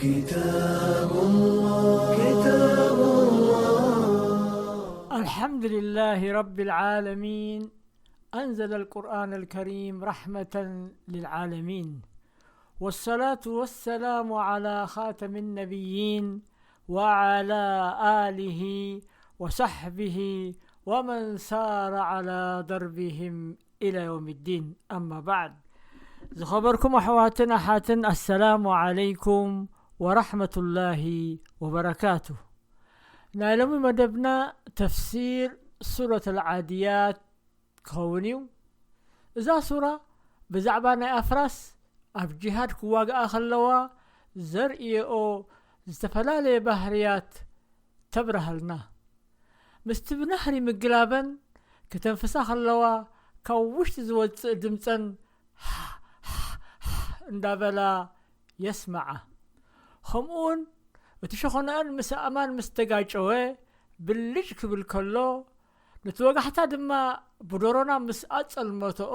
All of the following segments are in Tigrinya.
كتاب الله، كتاب الله. الحمد لله رب العالمين، أنزل القرآن الكريم رحمة للعالمين، والصلاة والسلام على خاتم النبيين وعلى آله وصحبه ومن سار على دربهم إلى يوم الدين. أما بعد، ዝኸበርኩም ኣሕዋትን ኣሓትን፣ ኣሰላሙ ዓለይኩም ወራሕመቱላሂ ወበረካቱ። ናይ ሎሚ መደብና ተፍሲር ሱረት ኣልዓድያት ክኸውን እዩ። እዛ ሱራ ብዛዕባ ናይ ኣፍራስ ኣብ ጂሃድ ክዋግኣ ከለዋ ዘርእየኦ ዝተፈላለየ ባህርያት ተብረሃልና። ምስቲ ብናህሪ ምግላበን ክተንፍሳ ከለዋ ካብ ውሽጢ ዝወጽእ ድምጸን እንዳበላ የስመዓ። ከምኡውን እቲ ሸኾናኣን ምስ ኣእማን ምስ ተጋጨወ ብልጭ ክብል ከሎ፣ ነቲ ወጋሕታ ድማ ብዶሮና ምስ ኣጸልመተኦ፣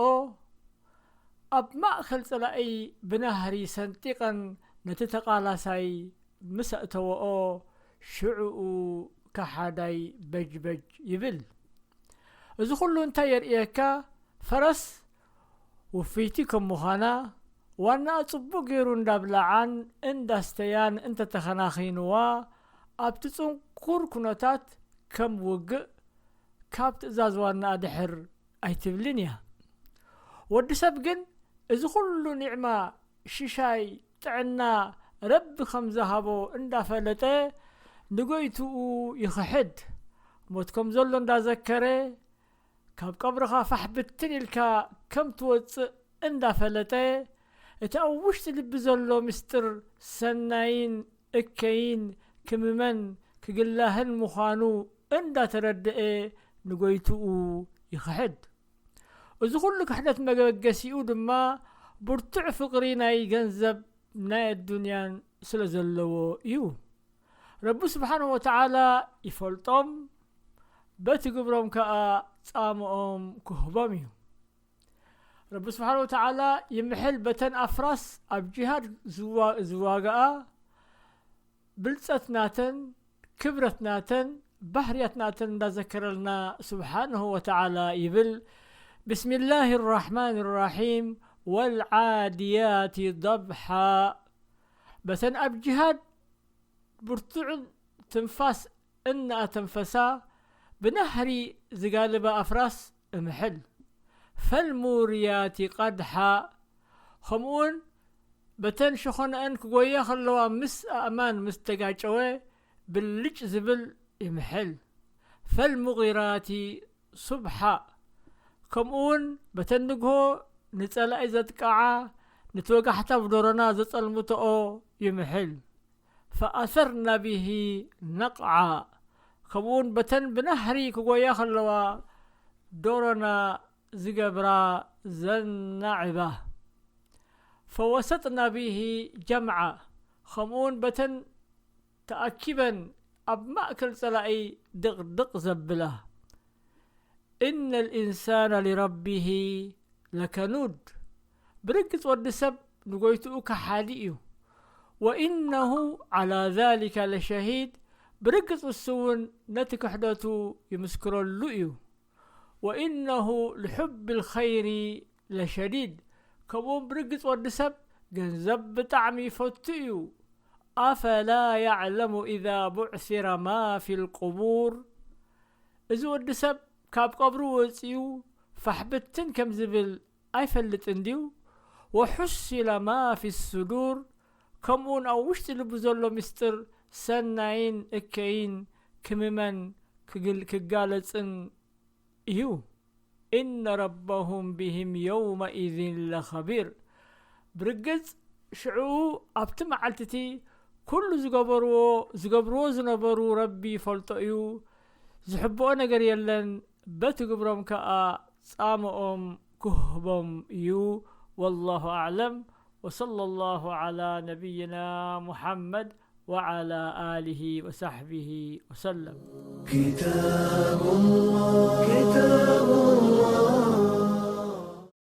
ኣብ ማእከል ጸላኢ ብናህሪ ሰንጢቐን ነቲ ተቓላሳይ ምስ ኣእተወኦ፣ ሽዕኡ ከሓዳይ በጅበጅ ይብል። እዚ ኩሉ እንታይ የርእየካ? ፈረስ ውፍይቲ ከም ምዃና፣ ዋናኣ ጽቡቕ ገይሩ እንዳብላዓን እንዳስተያን እንተተኸናኺንዋ፣ ኣብቲ ጽንኩር ኩነታት ከም ውግእ ካብ ትእዛዝ ዋናኣ ድሕር ኣይትብልን እያ። ወዲ ሰብ ግን እዚ ኩሉ ኒዕማ ሽሻይ ጥዕና ረቢ ከም ዝሃቦ እንዳፈለጠ ንጎይትኡ ይኽሕድ። ሞት ከም ዘሎ እንዳዘከረ፣ ካብ ቀብርኻ ፋሕ ብትን ኢልካ ከም ትወጽእ እንዳፈለጠ፣ እቲ ኣብ ውሽጢ ልቢ ዘሎ ምስጢር ሰናይን እከይን ክምመን ክግላህን ምዃኑ እንዳተረድኤ ንጎይትኡ ይኽሕድ። እዚ ኩሉ ክሕደት መበገሲኡ ድማ ብርቱዕ ፍቕሪ ናይ ገንዘብ ናይ ኣዱንያን ስለ ዘለዎ እዩ። ረቢ ስብሓንሁ ወተዓላ ይፈልጦም፣ በቲ ግብሮም ከኣ ጻምኦም ክህቦም እዩ። ረቢ ስብሓንሁ ወተዓላ ይምሕል በተን ኣፍራስ ኣብ ጂሃድ ዝዋ-፣ ዝዋግኣ ብልጸት ናተን፣ ክብረት ናተን፣ ባህርያት ናተን እንዳዘከረልና ስብሓንሁ ወተዓላ ይብል፣ ብስሚላሂ ራሕማን ራሒም፣ ወልዓድያቲ ضبحا። በተን ኣብ ጂሃድ ብርቱዕን ትንፋስ እናኣተንፈሳ ብናህሪ ዝጋልባ ኣፍራስ እምሕል። ፈልሙርያቲ ቀድሓ፣ ከምኡውን በተን ሸኾነአን ክጎያ ከለዋ ምስ ኣእማን ምስ ተጋጨወ ብልጭ ዝብል ይምሕል። ፈልሙጊራቲ ሱብሓ፣ ከምኡውን በተን ንግሆ ንጸላኢ ዘጥቅዓ፣ ነቲ ወጋሕታ ብዶሮና ዘጸልምትኦ ይምሕል። ፈኣሰርና ብሂ ነቕዓ፣ ከምኡውን በተን ብናህሪ ክጎያ ከለዋ ዶሮና ዝገብራ ዘናዕባ። ፈወሰጥና ብሂ ጀምዓ፣ ከምኡውን በተን ተኣኪበን ኣብ ማእከል ጸላኢ ድቕድቕ ዘብላ። ኢነ ልኢንሳነ ሊረቢሂ ለከኑድ፣ ብርግጽ ወዲ ሰብ ንጎይትኡ ከሓዲ እዩ። ወኢነሁ ዓላ ዛሊከ ለሸሂድ፣ ብርግጽ ንሱ እውን ነቲ ክሕደቱ ይምስክረሉ እዩ። ወኢነሁ ልሑብ ልኸይሪ ለሸዲድ፣ ከምኡውን ብርግጽ ወዲ ሰብ ገንዘብ ብጣዕሚ ይፈቱ እዩ። ኣፈላ ያዕለሙ ኢዛ ቡዕሲረ ማ ፊ ልቁቡር፣ እዚ ወዲ ሰብ ካብ ቀብሩ ወጺኡ ፋሕ ብትን ከም ዝብል ኣይፈልጥን ድዩ? ወሑሲለ ማ ፊ ሱዱር፣ ከምኡውን ኣብ ውሽጢ ልቡ ዘሎ ምስጢር ሰናይን እከይን ክምመን ክግል-፣ ክጋለጽን እዩ። ኢነ ረበሁም ብሂም የውመኢዝን ለኸቢር፣ ብርግጽ ሽዕኡ ኣብቲ መዓልቲ እቲ ኩሉ ዝገበርዎ፣ ዝገብርዎ ዝነበሩ ረቢ ይፈልጦ እዩ። ዝሕብኦ ነገር የለን፣ በቲ ግብሮም ከኣ ጻምኦም ክህቦም እዩ። ወላሁ ኣዕለም። ወሰለ ላሁ ዓላ ነቢይና ሙሓመድ ወዓላ ኣሊሂ ወሳሕቢሂ ወሰለም። كتاب الله، كتاب الله.